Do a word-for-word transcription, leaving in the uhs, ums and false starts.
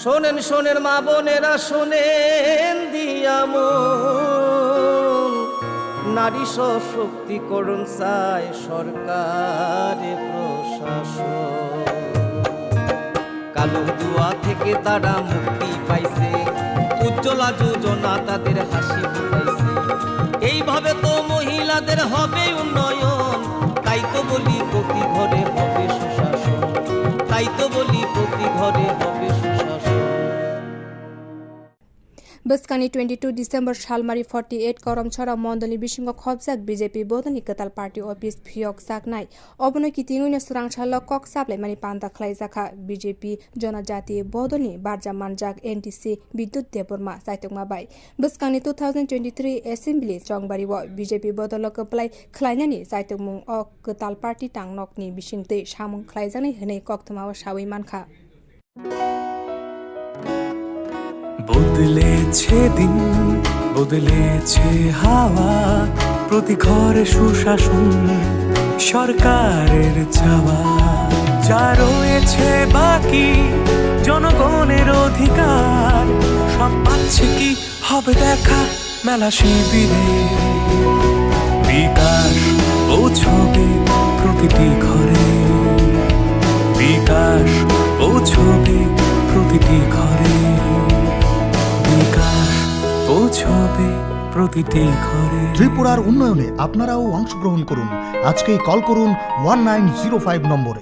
শোনেন, শোনেন মা বোনেরা, শোনেন দিয়া মন, নারী সশক্তিকরণ চায় সরকারে প্রশাসন। কালো ধোঁয়া থেকে তারা মুক্তি পাইছে, উজ্জ্বলা যোজনা তাদের হাসি ফুটাইছে। এইভাবে তো মহিলাদের হবে উন্নয়ন, তাই তো বলি প্রতি ঘরে হবে সুশাসন, তাই তো বলি প্রতি ঘরে হবে সুশাসন। Bwskangni twenty two December salmari forty eight Koromchora mondolni bisingo khopjak B J P bodolni kwtal party office phiyok saknai. Obono kitingwino swrangsalno kok chaplaimani panda khlaijakha B J P Jonojati bodolni barja manjak N D C Bidyut Debbarma chaitokma bai. Bwskangni two thousand twenty-three Assembly chongbario B J P bodolno kwplai khlainani chaitokmung o kwtal party tangnokni bisingtwi samung khlaijaknai hwnwi koktwmao sawi mankha. বদলেছে দিন, বদলেছে হাওয়া, প্রতি ঘরে সুশাসন সরকারের চাওয়া। যা রয়েছে বাকি জনগণের অধিকার, সব পাচ্ছে কি হবে দেখা মেলা শিবিরে। বিকাশ পৌঁছবে প্রতিটি ঘরে, বিকাশ পৌঁছবে প্রতিটি ঘরে, বিকাশ পৌঁছবে প্রতিটি ঘরে। ত্রিপুরার উন্নয়নে আপনারাও অংশগ্রহণ করুন। আজকেই কল করুন ওয়ান নাইন জিরো ফাইভ নম্বরে।